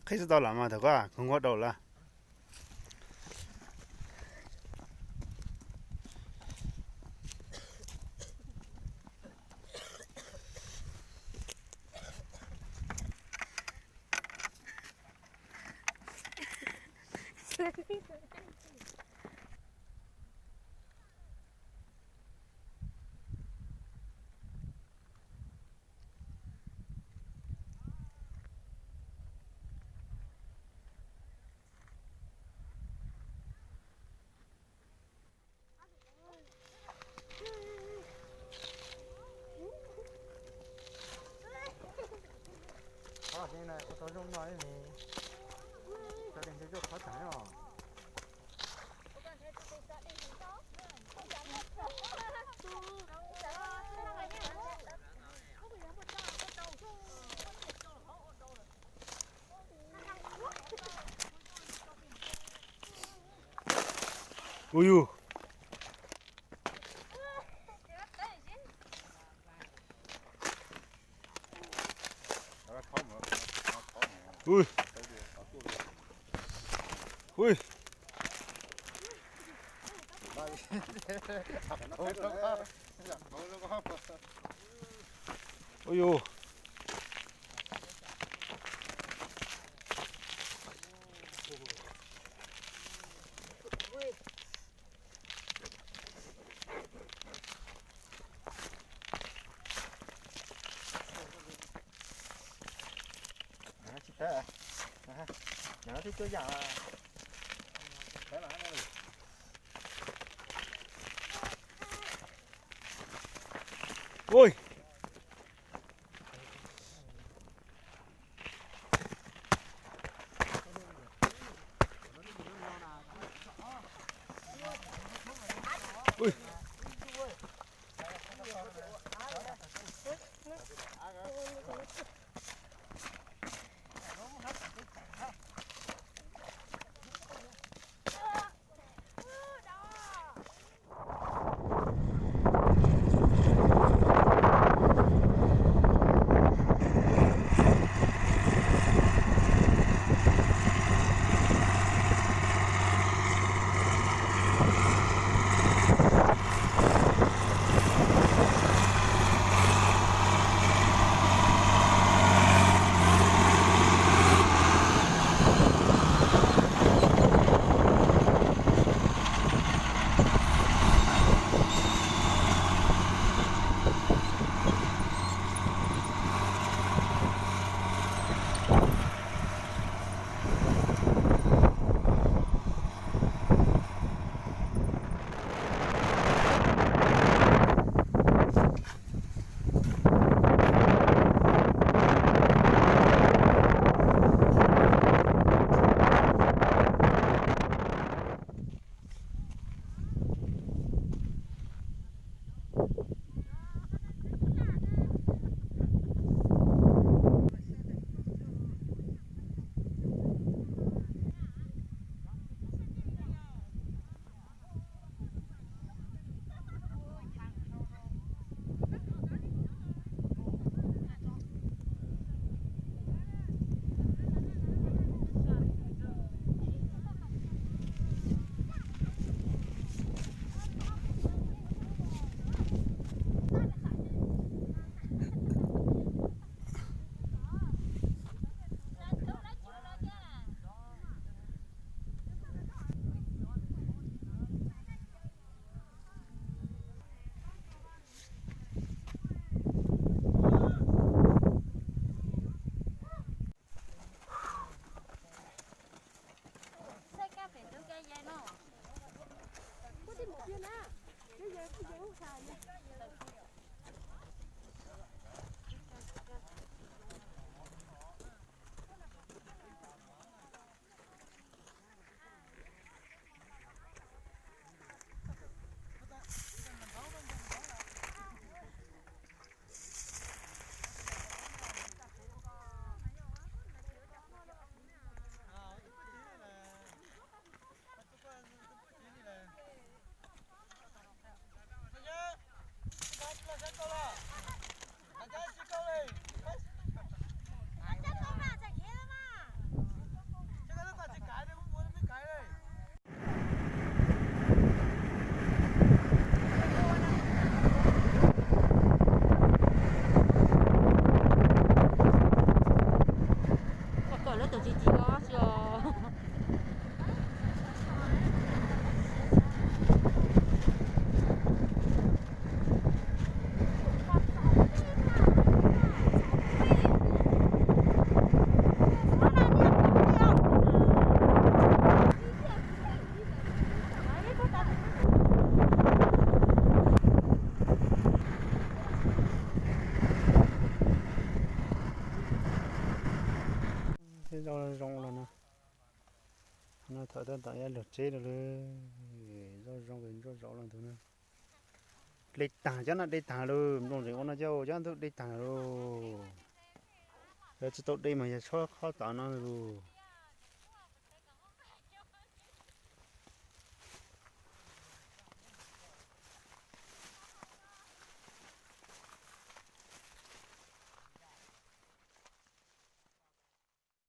Qhib tsis tau lawm mas thaum koj kho nkuaj dau lawm. Qhov no ua tau zoo no, cov dej ntse zuj qhov tseem os. Ui yus. Ui. Ui. Ui yus. Tsis tawm, no twb cuab yam. Ui. Ui. Tab tom tsis tsis os. Tej zaub zoo los no, no thaum tab tom yuav luag tsev rau lawm, zaub zoo es ntsuab zaum los ntawd na. De tag cov no, de tag lawm, nplooj zeem ua no coj cov ntawd de tag lawm. Yog tsis tau de mas yog tshuab qhov tom no lawm.